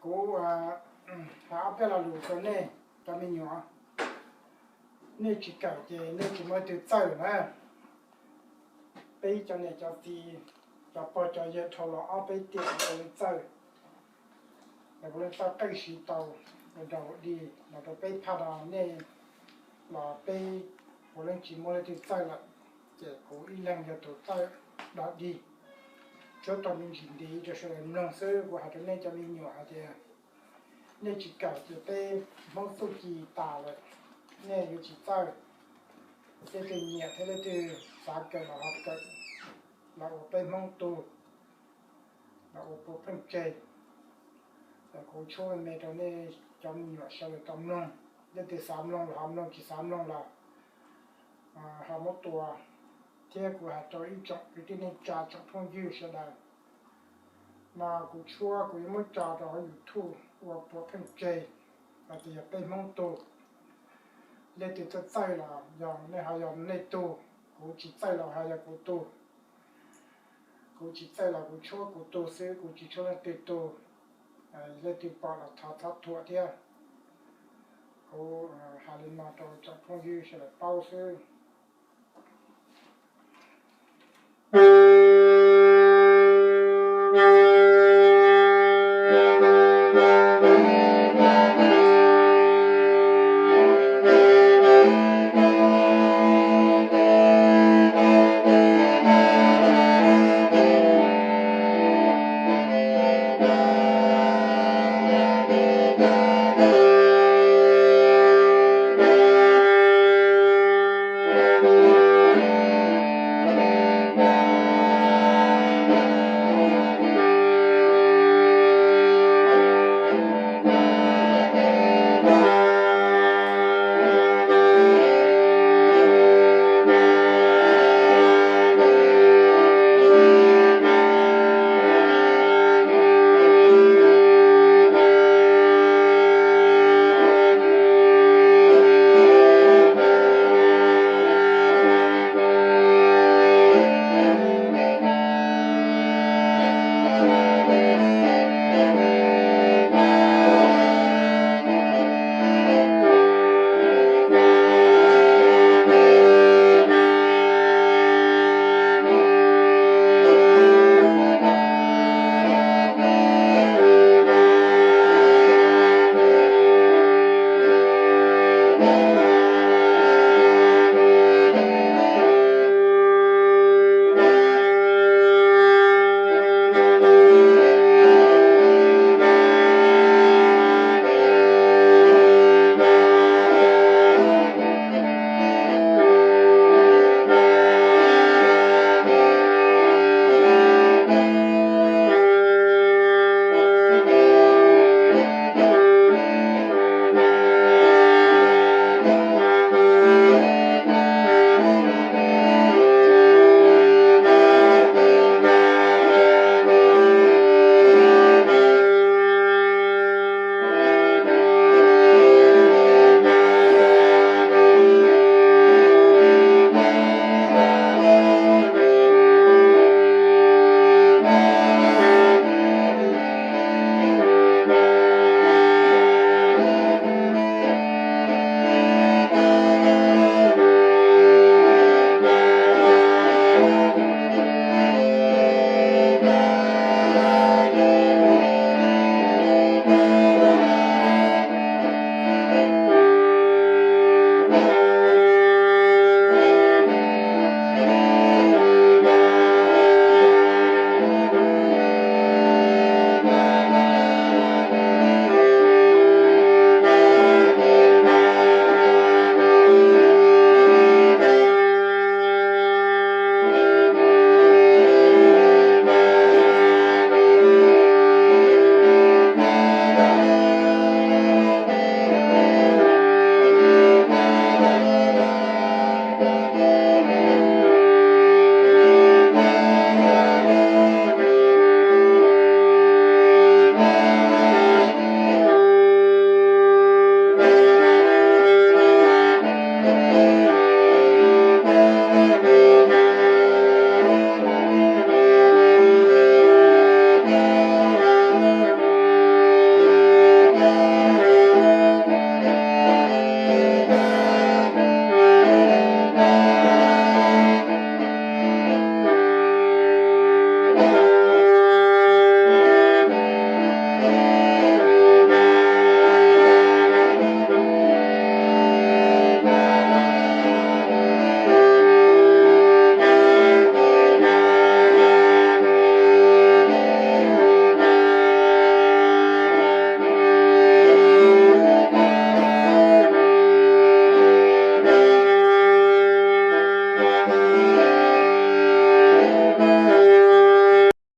Kuv hais ob peb lo lus rau nej cov me nyuam, nej tsis kawm ces nej tsis muaj leej twg txawj na. Peb cov niam cov txiv, cov pog cov yawg dhau los ob peb tiam puav leej txawj, puav leej txawj qeej siv tau, rau dig los rau peb phaj no nej los peb puav leej tsis muaj leej twg txawj lawm, ces kuv ib leeg yog tus txawj dog dig, tsuab tau me ntsis ntiv rau sawv daws mloog xwb. Kuv hais rau nej cov me nyuam hais tias nej tsis kawm ces peb Hmoob txuj ci tas lawm, nej yuav tsis txawj. Leej twg nyiam thiab leej twg xav kawm los ho kawm, los ua peb Hmoob tug, los ua puav pheej tseg. Kuv tshuab me me rau nej cov me nyuam sawv daws tau mloog, leej twg xav mloog los ho mloog, tsis xav mloog los ho muab tua. Thiab kuv hais rau ib tsoom kwv tij neej tsa tsoom phooj ywg sawv daws, mas kuv tshuab kuv yuav muab tso rau hauv YouTube ua puav pheej tseg, hais tias yog peb Hmoob tug. Leej twg txawj txawj los yog nej ho yog nej tug, kuv tsis txawj los ho yog kuv tug, kuv tsis txawj los kuv tshuab kuv tug xwb, kuv tsis tshuab leej twg tug. Leej twg pom los thov txhob thuam thiab. Kuv hais li no rau tsoom phooj ywg sawv daws paub xwb.